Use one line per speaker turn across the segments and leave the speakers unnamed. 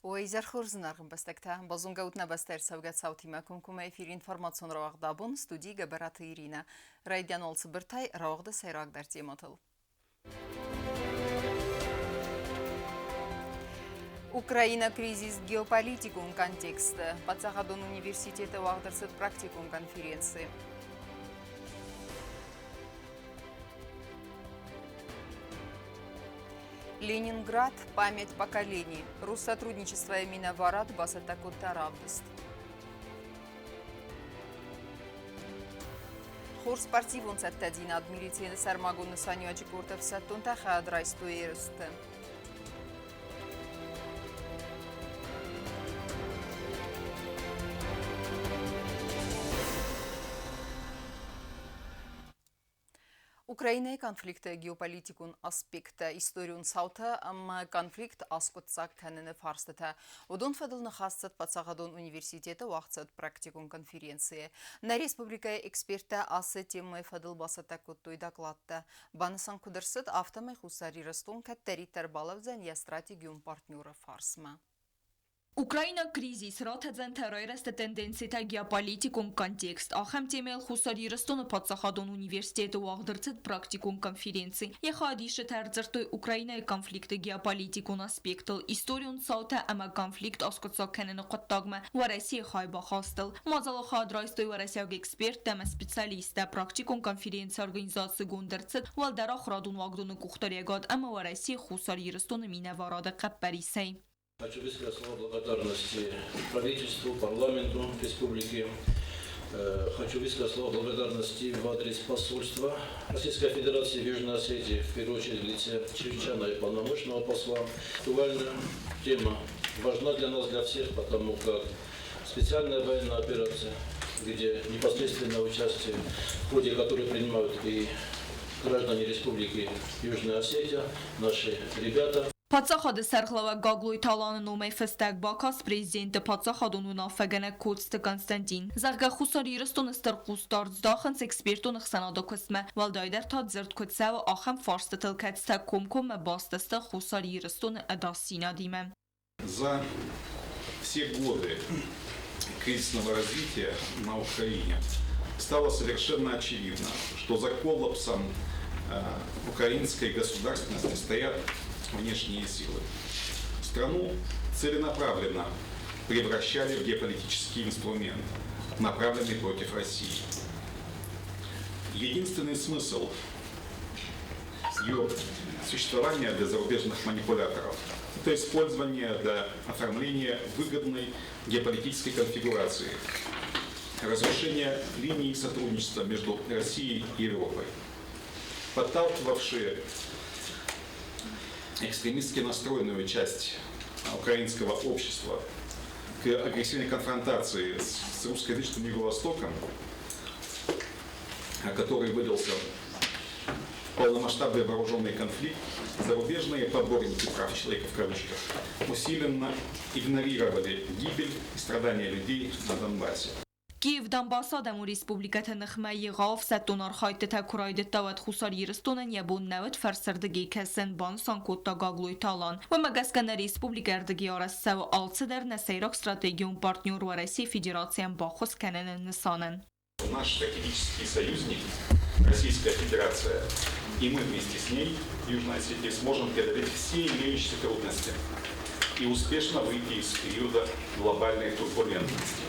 Уӕ изӕр хорз, зынаргъ ӕмбӕстӕгтӕ! Базонгӕ ут нӕ бӕстӕ ӕрцӕугӕ цаутимӕ комкоммӕ эфиры информацион рауагъд абон студийы Гӕбӕраты Иринӕ. Райдиан уал цыбыртӕй рауагъды сӕйрагдӕр темӕтыл. Украина кризис геополитикон контексты. Паддзахадон университеты уагъд ӕрцыд практикон конференци. Ленинград – память поколений. Россотрудничество минӕварад бацӕттӕ кодта равдыст. Хорз спортивон цӕттӕдзинад милицийы сӕрмагонд нысаниуӕджы къорд ӕфсӕддонтӕ хайад райстой ерысты. Украинӕйы конфликты геополитикон аспекттӕ, историон цаутӕ ӕмӕ конфликт аскъуыддзаг кӕныны фарстытӕ. Уыдон фӕдыл ныхас цыд паддзахадон университеты уагъд цыд практикон конференцийы. Нӕ республикӕйы эксперттӕ ацы темӕйы фӕдыл бацӕттӕ кодтой докладтӕ. Банысан куыд ӕрцыд, афтӕмӕй Хуссар Ирыстон кӕддӕриддӕр балӕудзӕн йӕ стратегион партнеры фарсмӕ.
Украинаг кризис, ратӕдзӕнтӕ райрӕзты тенденцитӕ геополитикон контекст, ахӕм темӕйыл Хуссар Ирыстоны паддзахадон университеты уагъд ӕрцыд практикон конференци. Йӕ хайадисджытӕ ӕрдзырдтой Украинӕйы конфликты геополитикон аспектыл, историон цаутӕ ӕмӕ конфликт аскъуыддзаг кӕныны хъуыддагмӕ Уӕрӕсейы хайбахастыл. Мадзалы хайад райстой уӕрӕсейаг эксперттӕ ӕмӕ специалисттӕ. Практикон конференци организацигонд ӕрцыд уӕлдӕр ахуырадон уагдоны къухдариуӕгад ӕмӕ Уӕрӕсейы Хуссар Ирыстоны минӕварады хъӕппӕрисӕй.
Хочу высказать слова благодарности правительству, парламенту республики. Хочу высказать слова благодарности в адрес посольства Российской Федерации в Южной Осетии, в первую очередь в лице чрезвычайного и полномочного посла. Актуальная тема важна для нас, для всех, потому как специальная военная операция, где непосредственное участие, в ходе которой принимают и граждане Республики Южная Осетия, наши ребята.
Паддзахады сӕргълӕууӕг Гаглойты Аланы номӕй фыстӕг бакаст президенты паддзахадон уынаффӕгӕнӕг Коцты Константин, зӕгъгӕ, Хуссар Ирыстоны стыр хъусдард здахынц экспертон ӕхсӕнады куыстмӕ, уӕлдайдӕр та дзырд куыд цӕуы, ахӕм фарстытыл, кӕцытӕ комкоммӕ баст сты Хуссар Ирыстоны ӕдасдзинадимӕ.
За все годы кризисного развития на Украине стало совершенно очевидно, что за коллапсом украинской государственности стоят внешние силы. Страну целенаправленно превращали в геополитический инструмент, направленный против России. Единственный смысл ее существования для зарубежных манипуляторов – это использование для оформления выгодной геополитической конфигурации, разрушение линий сотрудничества между Россией и Европой, подталкивавшие экстремистски настроенную часть украинского общества к агрессивной конфронтации с русскоязычным Юго-Востоком, который вылился в полномасштабный вооруженный конфликт, зарубежные поборники прав человека в кавычках усиленно игнорировали гибель и страдания людей на Донбассе.
Киев Донбассы Адӕмон Республикӕты ныхмӕ егъау ӕфсӕддон архайдтытӕ куы райдыдта, уӕд Хуссар Ирыстонӕн йӕ бон нӕ уыд фӕрсырдыгӕй кӕсын, банысан кодта Гаглойты Алан. Уымӕ гӕсгӕ нӕ республикӕ ӕрдыгӕй арӕзт цӕуы алцыдӕр нӕ сӕйраг стратегион партнер Уӕрӕсейы Федерацийӕн баххуыс кӕныны нысанӕн.
Наш стратегический союзник, Российская Федерация, и мы вместе с ней, Южная Осетия, сможем преодолеть все имеющиеся трудности и успешно выйти из периода глобальной турбулентности.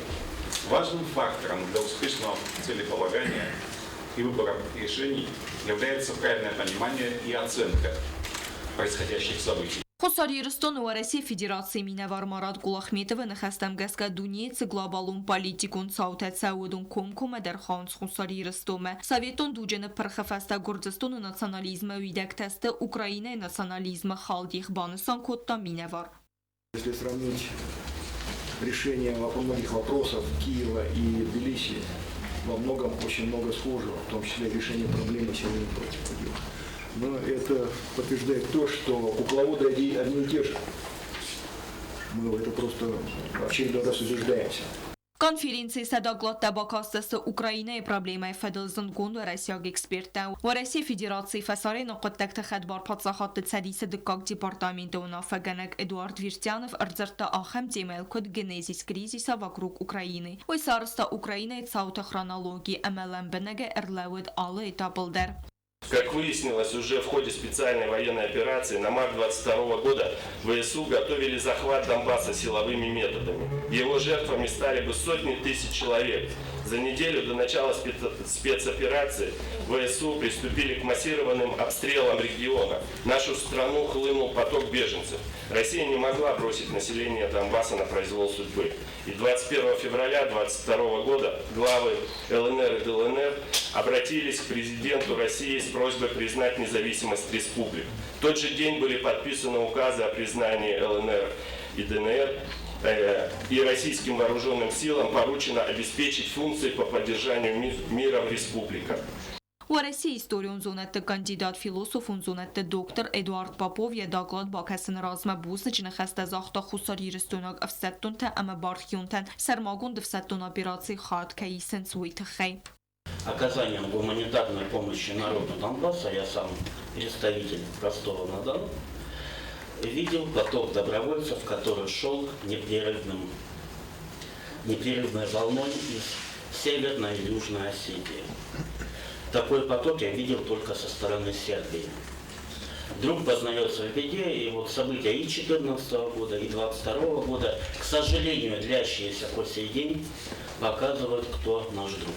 Важным фактором для успешного целеполагания и выбора решений является правильное понимание и оценка происходящих событий.
Хуссар Ирыстоны Уӕрӕсейы Федерацийы минӕвар Марат Гулахметовы ныхӕстӕм гӕсгӕ дунейы цы глобалон политикон цаутӕ цӕуы, уыдон комкоммӕ дӕр хауынц Хуссар Ирыстонмӕ. Советон дуджы ныппырхы фӕстӕ Гуырдзыстоны национализмы уидӕгтӕ сты Украинӕйы национализмы халдих, банысан кодта минӕвар.
Если сравнить решение многих вопросов Киева и Тбилиси, во многом очень много схожего, в том числе решение проблемы силовых против ИГИЛ. Но это подтверждает то, что кукловоды одни и те же. Мы в это просто в очередной раз убеждаемся.
Конференцийы сӕ докладтӕ бакастысты Украинӕйы проблемӕйы фӕдыл зындгонд уӕрӕсейаг эксперттӕ, Уӕрӕсейы Федерацийы фӕсарӕйнаг хъуыддӕгты хӕдбар паддзахадты Цӕдисы дыккаг департаменты уынаффӕгӕнӕг Эдуард Вертянов ӕрдзырдта ахӕм темӕйыл, куыд Генезис кризиса вокруг Украины. Уый сарӕзта Украинӕйы цауты хронологи ӕмӕ лӕмбынӕгӕй ӕрлӕууыд алы этапыл дӕр.
Как выяснилось уже в ходе специальной военной операции на март 22 года ВСУ готовили захват Донбасса силовыми методами. Его жертвами стали бы сотни тысяч человек. За неделю до начала спецоперации ВСУ приступили к массированным обстрелам региона. В нашу страну хлынул поток беженцев. Россия не могла бросить население Донбасса на произвол судьбы. И 21 февраля 2022 года главы ЛНР и ДЛНР обратились к президенту России с просьбой признать независимость республик. В тот же день были подписаны указы о признании ЛНР и ДНР, и российским вооруженным силам поручено обеспечить функции по поддержанию мира в республиках.
Уӕрӕсейы историон зонӕдты кандидат, философон зонӕдты доктор Эдуард Попов йӕ доклад бакӕсыны размӕ бузныджы ныхӕстӕ загъта хуссарирыстойнаг ӕфсӕддонтӕ ӕмӕ бархионтӕн, сӕрмагонд ӕфсӕддон операцийы хайад кӕй исынц, уый тыххӕй.
Оказанием гуманитарной помощи народу Донбасса, я сам представитель Ростова-на-Дону, видел поток добровольцев, который шел непрерывной волной из Северной и Южной Осетии. Такой поток я видел только со стороны Сербии. Друг познается в беде, и вот события и 2014 года, и 2022 года, к сожалению, длящиеся по сей день, показывают, кто наш друг.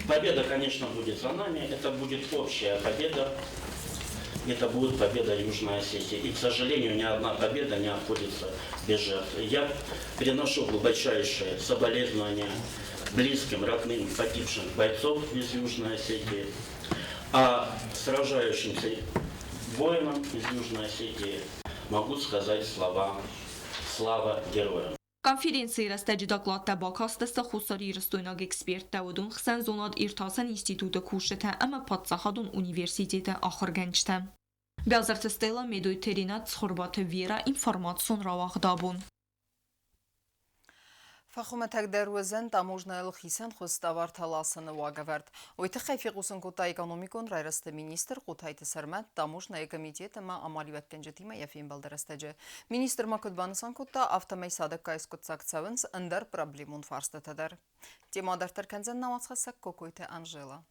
Победа, конечно, будет за нами, это будет общая победа, это будет победа Южной Осетии. И, к сожалению, ни одна победа не обходится без жертв. Я приношу глубочайшие соболезнования близким, родным погибших бойцов из Южной Осетии, а сражающимся воинам из Южной Осетии могу сказать слова «Слава героям».
Конференцийы рӕстӕджы докладтӕ бакастысты хуссарирыстойнаг эксперттӕ, уыдон хсӕн зонад-иртасӕн институты кусджытӕ ӕмӕ паддзахадон университеты ахуыргӕнджытӕ. Бӕзырты Стелла, Медойты Ренат, Цхуырбаты Вера, информацион рауагъд абон.
Фӕхуымӕтӕгдӕр уыдзӕн таможнӕйыл хицӕнхуыз товартӕ ласыны уагӕвӕрд. Уый тыххӕй фехъусын кодта экономикон райрӕзты министр Хъотайты Сӕрмӕт таможнӕйы комитет ӕмӕ амалиуӕггӕнджытимӕ йӕ фембӕлды рӕстӕджы. Министр ма куыд банысан кодта, афтӕмӕй цадӕггай скъуыддзаг цӕуынц ӕндӕр проблемон фарстатӕ дӕр. Темӕ дарддӕр кӕндзӕн нӕ уацхӕссӕг Кокойты Анжела.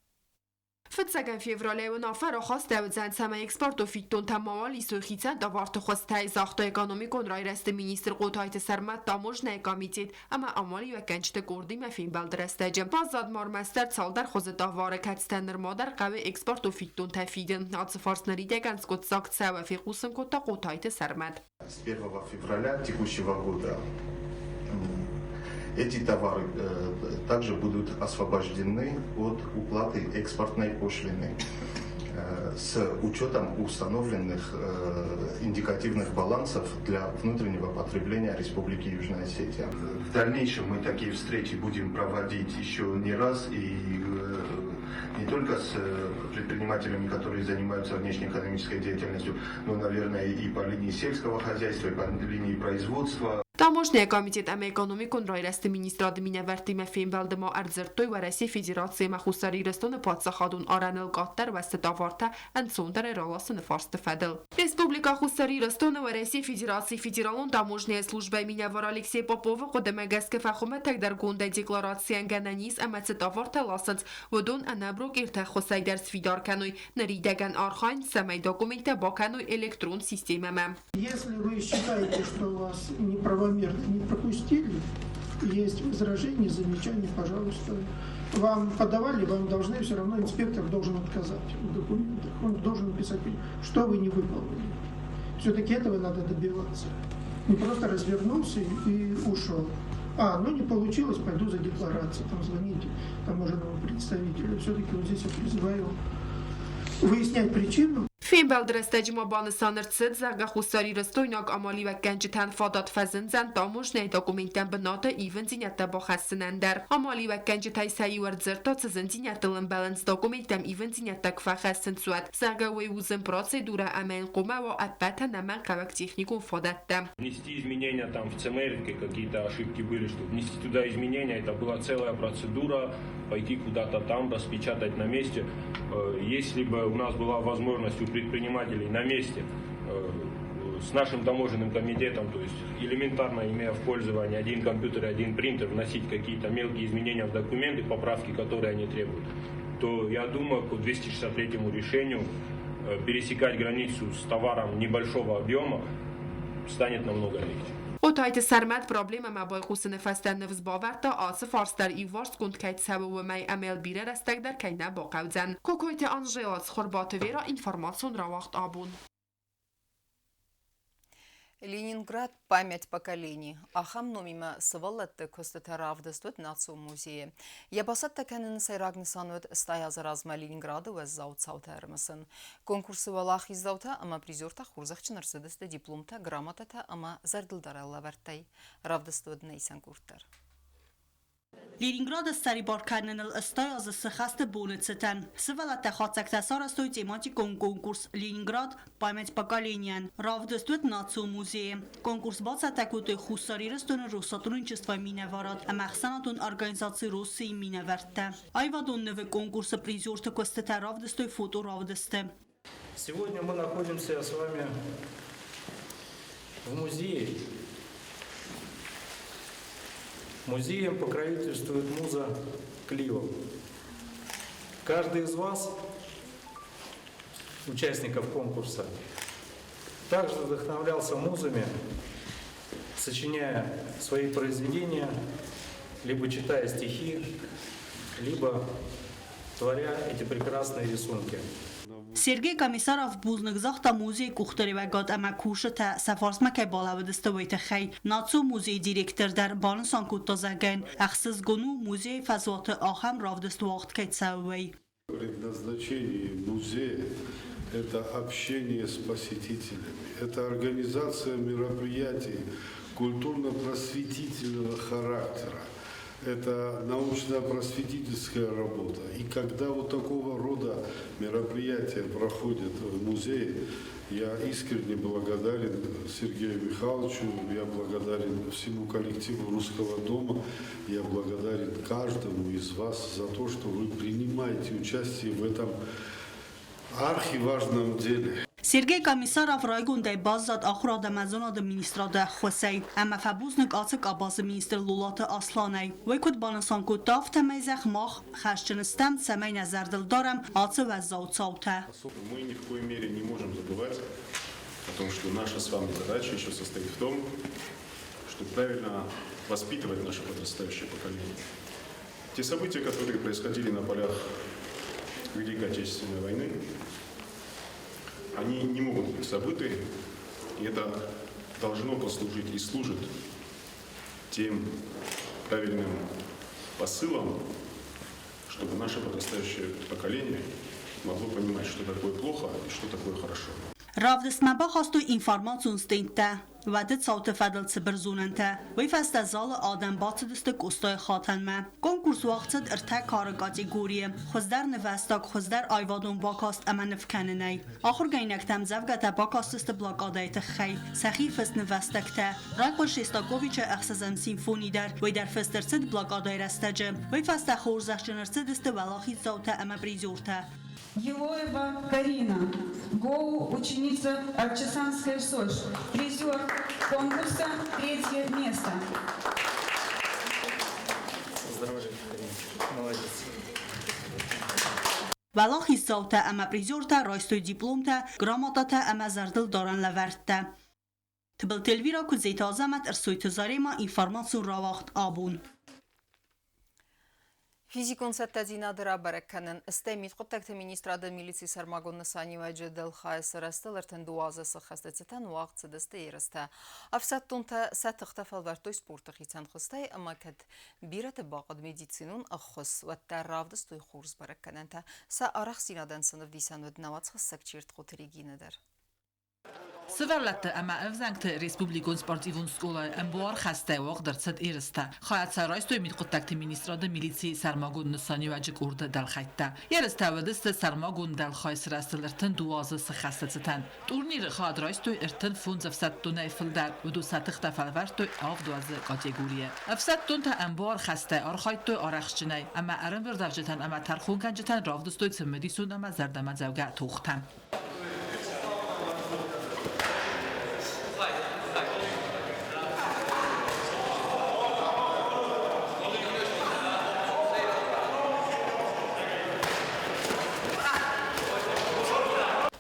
Фыццӕгӕм февралӕй уынаффӕ рахастӕуыдзӕн, цӕмӕй экспортон фиддонтӕ мауал исой хицӕн товарты хуызтӕй, загъта экономикон райрӕзты министр Хъотайты Сӕрмӕт таможнӕйы комитет ӕмӕ амалиуӕггӕнджыты къордимӕ фембӕлды рӕстӕджы. Баззад ма ӕрмӕстдӕр цалдӕр хуызы товары, кӕцытӕ нырма дӕр хъӕуы экспортон фиддонтӕ фидын. Ацы фарст ныридӕгӕн скъуыддзаг цӕуы, фехъусын кодта Хъотайты Сӕрмӕт.
С 1 февраля текущего года эти товары также будут освобождены от уплаты экспортной пошлины с учетом установленных индикативных балансов для внутреннего потребления Республики Южная Осетия. В дальнейшем мы такие встречи будем проводить еще не раз и не только с предпринимателями, которые занимаются внешнеэкономической деятельностью, но, наверное, и по линии сельского хозяйства, и по линии производства.
Таможнӕйы комитет ӕмӕ экономикон райрӕзты министрады минӕвӕрттимӕ фембӕлды ма ӕрдзырдтой Уӕрӕсейы Федераци ӕмӕ Хуссар Ирыстоны паддзахадон арӕныл къаддӕр уӕзты товартӕ ӕнцондӕрӕй раласыны фарсты фӕдыл. Республикӕ Хуссар Ирыстоны Уӕрӕсейы Федерацийы Федералон таможнӕйы службӕйы минӕвар Алексей Поповы хъуыдымӕ гӕсгӕ фӕхуымӕтӕгдӕргондӕй декларацийӕн гӕнӕн ис ӕмӕ цы товартӕ ласынц, уыдон ӕнӕброкертӕ ӕххуысӕй дӕр сфидар кӕной. Ныридӕгӕн архайынц, цӕмӕй документтӕ бакӕной электрон системӕмӕ.
Если вы считаете, что вас неправомерно не пропустили, есть возражения, замечания, пожалуйста. Вам подавали, вам должны, все равно инспектор должен отказать в документах. Он должен написать, что вы не выполнили. Все-таки этого надо добиваться. Не просто развернулся и ушел. А, ну не получилось, пойду за декларацией, там звоните таможенному представителю. Все-таки вот здесь я призываю выяснять причину.
Фембӕлды рӕстӕджы ма банысан ӕрцыд, зӕгъгӕ, хуссарирыстойнаг амалиуӕггӕнджытӕн фадат фӕзындзӕн таможнӕйы документтӕм бынаты ивындзинӕдтӕ бахӕссынӕн дӕр. Амалиуӕггӕнджытӕй сӕ иу ӕрдзырдта, цы зындзинӕдтыл ӕмбӕлынц документтӕм ивындзинӕдтӕ куы фӕхӕссынц, уӕд, зӕгъгӕ, уый у зын процедурӕ ӕмӕ йын хъуамӕ уа ӕппӕт ӕнӕмӕнгхъӕуӕг техникон фадӕттӕ.
Внести изменения там в ЦМР, какие-то ошибки были, чтобы внести туда изменения, это была целая процедура, пойти куда-то там, распечатать на месте. Если бы у нас была возможность у предпринимателей на месте с нашим таможенным комитетом, то есть элементарно имея в пользовании один компьютер и один принтер, вносить какие-то мелкие изменения в документы, поправки, которые они требуют, то я думаю, по 263 решению пересекать границу с товаром небольшого объема станет намного легче.
Хъотайты Сӕрмӕт проблемӕмӕ байхъусыны фӕстӕ ныфс бавӕрдта, ацы фарст дӕр иуварсгонд кӕй цӕуы, уымӕй ӕмӕ йыл бирӕ рӕстӕг дӕр кӕй нӕ бахъӕудзӕн. Кокойты Анжела, Цхуырбаты Вера, информацион рауагъд абон.
Ленинград память поколений. Ахӕм номимӕ сывӕллӕтты куыстытӕ равдыст уыд Национ музейы. Йӕ бацӕттӕ кӕныны сӕйраг нысан уыд 80 азы размӕ Ленинграды уӕззау цаутӕ ӕрымысын. Конкурсы уӕлахиздзаутӕ ӕмӕ призертӕ хорзӕхджын ӕрцыдысты дипломтӕ, грамотӕтӕ ӕмӕ зӕрдылдарӕн лӕвӕрттӕй. Равдыст уыд нӕ исӕн къорд дӕр.
Ленинграды ссӕрибар кӕныныл 80 азы цы хӕсты боны цытӕн сывӕллӕттӕ хатдзӕгтӕ сарӕзтой тематикон конкурс «Ленинград. Память поколения». Равдыст уыд Национ музейы. Конкурс бацӕттӕ кодтой Хуссар Ирыстоны Россотрудничество минӕварад ӕмӕ ӕхсӕнадон организаци «Российы» минӕвӕрттӕ. Аивадон нывы конкурсы призерты куыстытӕ равдыстой фоторавдысты.
Сегодня мы находимся с вами в музее. Музеем покровительствует муза Клио. Каждый из вас, участников конкурса, также вдохновлялся музами, сочиняя свои произведения, либо читая стихи, либо творя эти прекрасные рисунки.
Сергей Комиссаров бузныг загъта музейы къухдариуӕгад ӕмӕ кусджытӕ сӕ фарсмӕ кӕй балӕууыдысты, уый тыххӕй. Национ музейы директор дӕр банысан кодта, зӕгъгӕ, ӕхсызгон у музейы фӕзуаты ахӕм равдыст уагъд кӕй цӕуы, уый.
Предназначение музея – это общение с посетителями, это организация мероприятий культурно-просветительного характера, это научно-просветительская работа. И когда вот такого рода мероприятия проходят в музее, я искренне благодарен Сергею Михайловичу, я благодарен всему коллективу Русского дома, я благодарен каждому из вас за то, что вы принимаете участие в этом архиважном деле.
Сергей Комиссаров райгондӕй баззад ахуырад ӕмӕ зонады министрады ӕххуысӕй ӕмӕ фӕбузныг ацы къабазы министр Лолаты Асланӕй. Уый куыд банысан кодта, афтӕмӕй зӕгъ, мах хӕсджын стӕм, цӕмӕй нӕ зӕрдыл дарӕм ацы уӕззау цаутӕ.
Мы ни в коей мере не можем забывать о том, что наша с вами задача еще состоит в том, чтобы правильно воспитывать наше подрастающее поколение. Те события, которые происходили на полях Великой Отечественной войны, они не могут быть забыты, и это должно послужить и служит тем правильным посылом, чтобы наше подрастающее поколение могло понимать, что такое плохо и что такое хорошо.
Равдыстмӕ бахастой информацион стендтӕ, уӕды цауты фӕдыл цыбыр зонӕнтӕ. Уый фӕстӕ залы адӕм бацыдысты Къостайы хатӕнмӕ. Конкурс уагъд цыд ӕртӕ кары категорийы: хуыздӕр нывӕстаг, хуыздӕр аивадон бакаст ӕмӕ нывкӕнынӕй. Ахуыргӕнинӕгтӕ ӕмдзӕвгӕтӕ бакастысты блокадӕйы тыххӕй, сӕхи фыст нывӕстӕгтӕ. Райхъуыст Шестаковичы ӕхсӕзӕм симфони дӕр, уый дӕр фыст ӕрцыд блокадӕйы рӕстӕджы. Уый фӕстӕ хорзӕхджын ӕрцыдысты уӕлахиздзаутӕ ӕмӕ призертӕ.
Елоева Карина, ГОУ, ученица Арчесанской СОЖ, призер конкурса, третье место.
Поздравляю, Карина. Молодец.
Уӕлахиздзаутӕ ӕмӕ призертӕ райстой дипломтӕ, грамотатӕ ӕмӕ зӕрдылдарӕн лӕвӕрттӕ. Тыбылты Эльвира, Куыдзеты Азӕмӕт, Ӕрсойты Зарема, информацион рауагъд абон.
Физикон цӕттӕдзинады рабӕрӕг кӕнын, стӕй мидхъуыддӕгты министрады милицийы сӕрмагонд нысаниуӕджы дӕлхайы сырӕзтыл 32 сыххӕсты цытӕн уагъд цыдысты ерыстӕ. Ӕфсӕддонтӕ сӕ тыхтӕ фӕлвӕрдтой спорты хицӕн хуызтӕй ӕмӕ кӕд бирӕты бахъуыд медицинон ӕххуыс, уӕддӕр равдыстой хорз бӕрӕггӕнӕнтӕ. Сӕ арӕхстдзинадӕн сын ӕвдисӕн уыд нӕ уацхӕссӕг Чертхъоты Регинӕ дӕр.
Сывӕллӕтты ӕмӕ ӕвзӕнгты республикон спортивон скъолайы ӕмбуар хӕстӕй уагъд ӕрцыд ерыстӕ. Хайад сӕ райстой мидхъуыддӕгты министрады милицийы сӕрмагонд нысаниуӕджы къорды дӕлхӕйттӕ. Ерыстӕ уыдысты сӕрмагонд дӕлхай сырӕзтыл 32 азы сыхӕсты цытӕн. Турниры хайад райстой 35 ӕфсӕддонӕй фылдӕр, уыдон сӕ тыхтӕ фӕлвӕрдтой авд уӕзы категорийы. Ӕфсӕддонтӕ ӕмбуар хӕстӕй архайдтой арӕхстджынӕй ӕмӕ ӕрӕмбырдӕвджытӕн ӕмӕ тӕрхонгӕнджытӕн равдыстой цымыдисон ӕмӕ зӕрдӕмӕдзӕугӕ тохтӕ.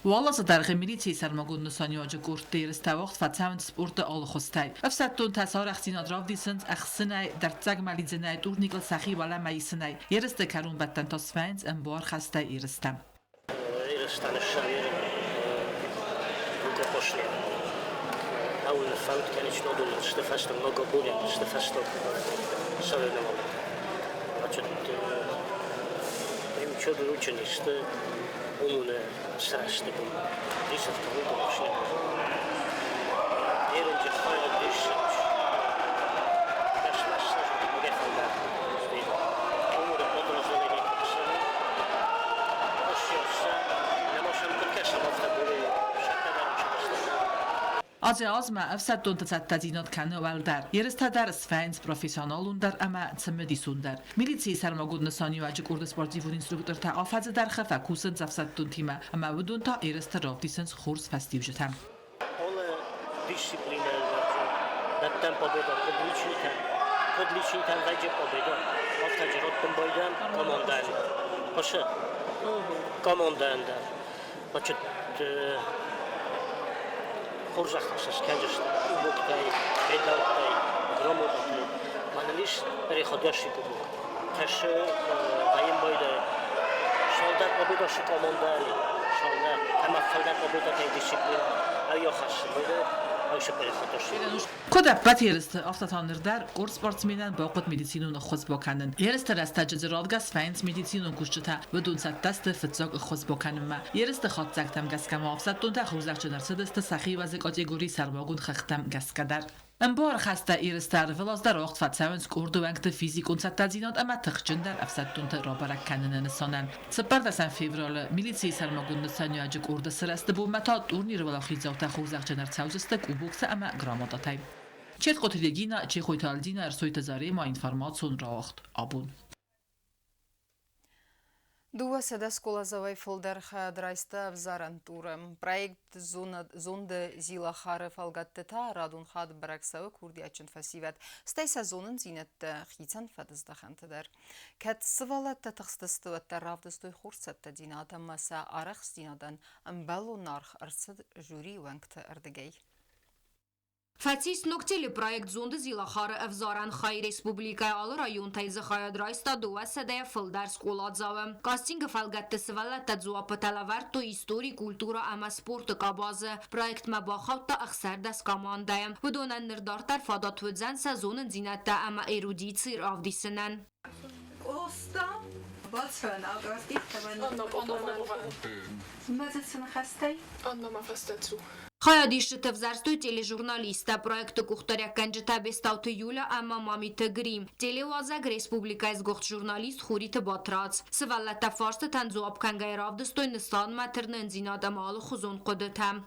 Уал азы дӕргъы милицийы сӕрмагонд нысаниуӕджы къордты ерыстӕ уагъд фӕцӕуынц спорты алы хуызтӕй. Ӕфсӕддонтӕ сӕ арӕхстдзинад равдисынц ӕхсынӕй, дӕрддзӕгмӕ лидзынӕй, турникыл сӕхи уӕлӕмӕ исынӕй. Ерысты кӕронбӕттӕн та свӕййынц ӕмбуар хӕстӕй ерыстӕ.
Ирыстаны ссарӕн рукопашный. Ауын фӕнд конечно сты фӕстӕ много более сты фӕстӕ соревнования. Значит, приучили ученые, что умные срасты был. Десятка рукопашный. Ерынджы хайад десять.
Азӕй-азмӕ ӕфсӕддонты цӕттӕдзинад кӕны уӕлдӕр. Ерыстӕ дӕр свӕййынц профессионалондӕр ӕмӕ цымыдисондӕр. Милицийы сӕрмагонд нысаниуӕджы къорды спортивон инструктортӕ афӕдзы дӕргъы фӕкусынц ӕфсӕддонтимӕ ӕмӕ уыдон та ерысты равдисынц хорз фӕстиуджытӕ.
Алы дисциплинӕйы дӕттӕм победа публичныйтӕн, публичныйтӕн вӕййы победа, афтӕ раттын байдӕн командӕн. Хъуысы командӕн дӕр. Значит, хорзӕхтӕ скӕндзысты кубоктӕй, медальтӕй, грамотатӕй. Мӕнӕн ис переходящий кубок. Кӕсы военбойдӕ солдат победошы командӕли, солдат, ӕмӕ солдат победатӕй дисциплина ӕйохӕссы бойдӕ, ӕйшы переходящий.
Куыд ӕппӕт ерысты, афтӕ та ныр дӕр къорд спортсменӕн бахъуыд медицинон ӕххуыс бакӕнын. Ерысты рӕстӕджы дзы радгӕс вӕййынц медицинон кусджытӕ, уыдон цӕттӕ сты фыццаг ӕххуыс бакӕнынмӕ. Ерысты хатдзӕгтӕм гӕсгӕ ма ӕфсӕддонтӕ хорзӕхджын ӕрцыдысты сӕхи уӕзы категорийы сӕрмагонд хӕхтӕм гӕсгӕ дӕр. Ӕмбуар хӕстӕ ерыстӕ ӕрвылаз дӕр уагъд фӕцӕуынц къорды уӕнгты физикон цӕттӕдзинад ӕмӕ тыхджындӕр ӕфсӕддонты рабӕрӕг кӕныны нысанӕн. 14 февралы милицийы сӕрмагонд нысаниуӕджы къорды сырӕзты бонмӕ та турниры уӕлахиздзаутӕ хорзӕхджын ӕрцӕудзысты кубоктӕ ӕмӕ грамотатӕй. Четкъоты Регина, Чехойты Альдина, Ӕрсойты Зарема, информацион рауагъд абон.
200 скъоладзауӕй фылдӕр хайад райста ӕвзарӕн туры. Проект «Зонды Зилахары» фӕлгӕтты та радон хатт бӕрӕг цӕуы курдиатджын фӕсивӕд, стӕй сӕ зонындзинӕдтӕ хицӕн фӕдыздӕхӕнты дӕр. Кӕд сывӕллӕттӕ тыхстысты, уӕддӕр равдыстой хорз цӕттӕдзинад ӕмӕ сӕ арӕхстдзинадӕн ӕмбӕлон аргъ ӕрцыд жюрийы уӕнгты ӕрдыгӕй.
Фӕцис ног телепроект «Зонды Зилахары» ӕвзарӕн хай республикӕйы алы районтӕй дзы хайад райста 200-ӕй фылдӕр скъоладзауы. Кастингы фӕлгӕтты сывӕллӕттӕ дзуаппытӕ лӕвӕрдтой истори, культурӕ ӕмӕ спорты къабазы. Проектмӕ бахаудта 16 командӕйы. Уыдонӕн ныр дарддӕр фадат уыдзӕн сӕ зонындзинӕдтӕ ӕмӕ эрудици равдисынӕн.
Къоста
Хайадисджытӕ взӕрстой тележурналисттӕ, проекты къухдариуӕггӕнджытӕ Бестауты Юля ӕмӕ Мамиты Грим, телеуадзӕг республикӕйы сгуыхт журналист Хуриты Батрадз. Сывӕллӕттӕ фарстытӕн дзуапп кӕнгӕйӕ равдыстой нысанмӕ тырнындзинад ӕмӕ алыхуызон хъуыдытӕ.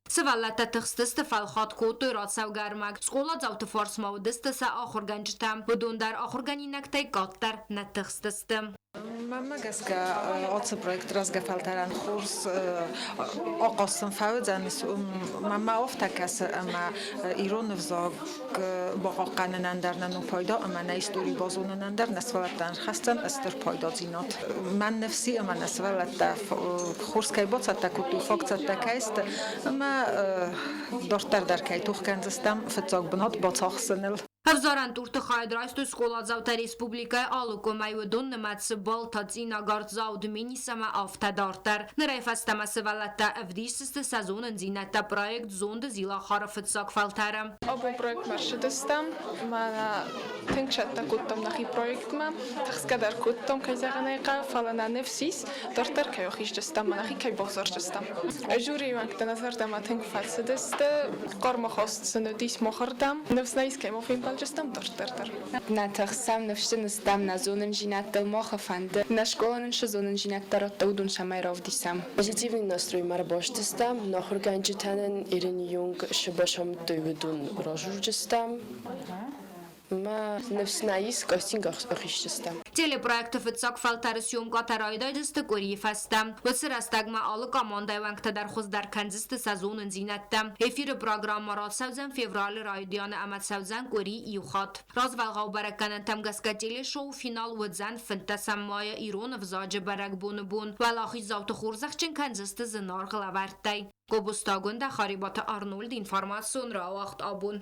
Сывӕллӕттӕ тыхстысты, фӕлхатт кодтой рацӕугӕ ӕрмӕг. Скъоладзауты фарсмӕ уыдысты сӕ ахуыргӕнджытӕ. Уыдон дӕр ахуыргӕнинӕгтӕй къаддӕр нӕ тыхстысты.
Мӕнмӕ гӕсгӕ, ацы проект рӕзгӕ фӕлтӕрӕн хорз ахъаз сын фӕуыдзӕнис. Мӕнмӕ афтӕ кӕсы, ӕмӕ ирон ӕвзаг бахъахъхъӕнынӕн дӕр нын у пайда ӕмӕ нӕ истори базонынӕн дӕр нӕ сывӕллӕттӕн ӕрхӕсдзӕн стыр пайдадзинад. Мӕн ныфс и, ӕмӕ нӕ сывӕллӕттӕ хорз кӕй бацӕттӕ кодтой, фаг цӕттӕ кӕй сты ӕмӕ дарддӕр дӕр кӕй тох кӕндзыстӕм фыццаг бынат бацахсыныл.
Ӕвзарӕн турты хайад райстой скъоладзаутӕ республикӕйы алы къуымӕй, уыдон нымӕцы Балта, Цъинагар, Дзау, Дменис ӕмӕ афтӕ дарддӕр. Нырӕй фӕстӕмӕ сывӕллӕттӕ ӕвдисдзысты сӕ зонындзинӕдтӕ проект «Зонды Зилахары» фыццаг фӕлтӕры.
Абон проектмӕ ӕрцыдыстӕм, мӕнӕ тынг цӕттӕ кодтам нӕхи проектмӕ, тыхсгӕ дӕр кодтам, кӕй зӕгъын ӕй хъӕуы, фӕлӕ нӕ ныфс ис, дарддӕр кӕй ахиздзыстӕм ӕмӕ нӕхи кӕй бавзардзыстӕм. Жюрийы уӕнгтӕ нӕ зӕрдӕмӕ тынг фӕцыдысты, хъӕрмахаст сын уыдис махырдӕм. Ныфс нӕ ис, кӕй ма фембӕлдзыстӕм дарддӕр дӕр.
Нӕ тыхсӕм, ныфсджын стӕм нӕ зонындзинӕдтыл махы фӕнды. Нӕ скъола нын цы зонындзинӕдтӕ радта, уыдон цӕмӕй равдисӕм.
Позитивный настрой ма рбастыстӕм, нӕ ахуыргӕнджытӕ нын Ирин Юнг цы бацамыдтой, уыдон разурджыстӕм. Мӕ ныфс нӕ ис, кастинг ахиздзыстӕм.
Телепроекты фыццаг фӕлтӕры съемкӕтӕ райдайдзысты къуырийы фӕстӕ. Уыцы рӕстӕгмӕ алы командӕйы уӕнгтӕ дӕр хуыздӕр кӕндзысты сӕ зонындзинӕдтӕ. Эфиры программӕ рацӕудзӕн февралы райдианы ӕмӕ цӕудзӕн къуыри иу хатт. Развӕлгъау бӕрӕггӕнӕнтӕм гӕсгӕ телешоу финал уыдзӕн 15 майы ирон ӕвзаджы бӕрӕгбоны бон. Уӕлахиздзауты хорзӕхджын кӕндзысты зынаргъ лӕвӕрттӕй. Гобозты Агуындӕ, Харебаты Арнольд, информацион рауагъд абон.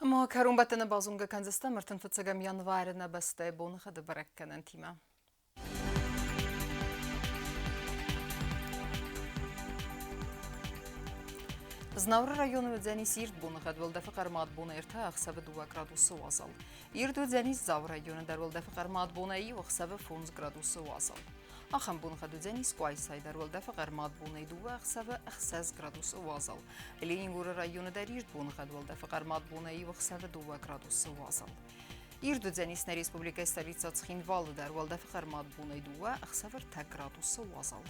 Ӕмӕ кӕронбӕттӕны базонгӕ кӕндзыстӕм 35 январы нӕ бӕстӕйы боныгъӕды бӕрӕггӕнӕнтимӕ. Знауыры районы уыдзӕнис ирд боныгъӕд, уӕлдӕфы хъӕрмад бонӕй ӕртӕ, ӕхсӕвы 2 градусы уазал. Ирд уыдзӕнис Дзауы районы дӕр, уӕлдӕфы хъӕрмад бонӕй иу, ӕхсӕвы 5 градусы уазал. Ахӕм боныгъӕд уыдзӕнис Къуайсайы дӕр, уӕлдӕфы хъӕрмад бонӕй дыууӕ, ӕхсӕвы 6 градусы уазал. Ленингоры районы дӕр ирд боныгъӕд, уӕлдӕфы хъӕрмад бонӕй иу, ӕхсӕвы 2 градусы уазал. Ирд уыдзӕнис нӕ республикӕйы столицӕ Цхинвалы дӕр, уӕлдӕфы хъӕрмад бонӕй дыууӕ, ӕхсӕвы 3 градусы уазал.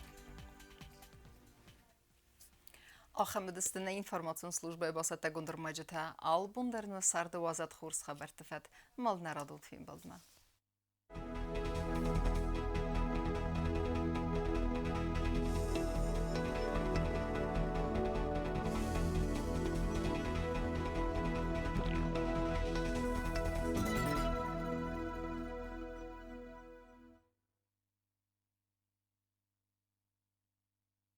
Ахӕм уыдысты нӕ информацион службӕйы бацӕттӕгонд ӕрмӕджытӕ. Алы бон дӕр нӕ царды уадзӕд хорз хабӕртты фӕд. Мал нӕ радон фембӕлдмӕ.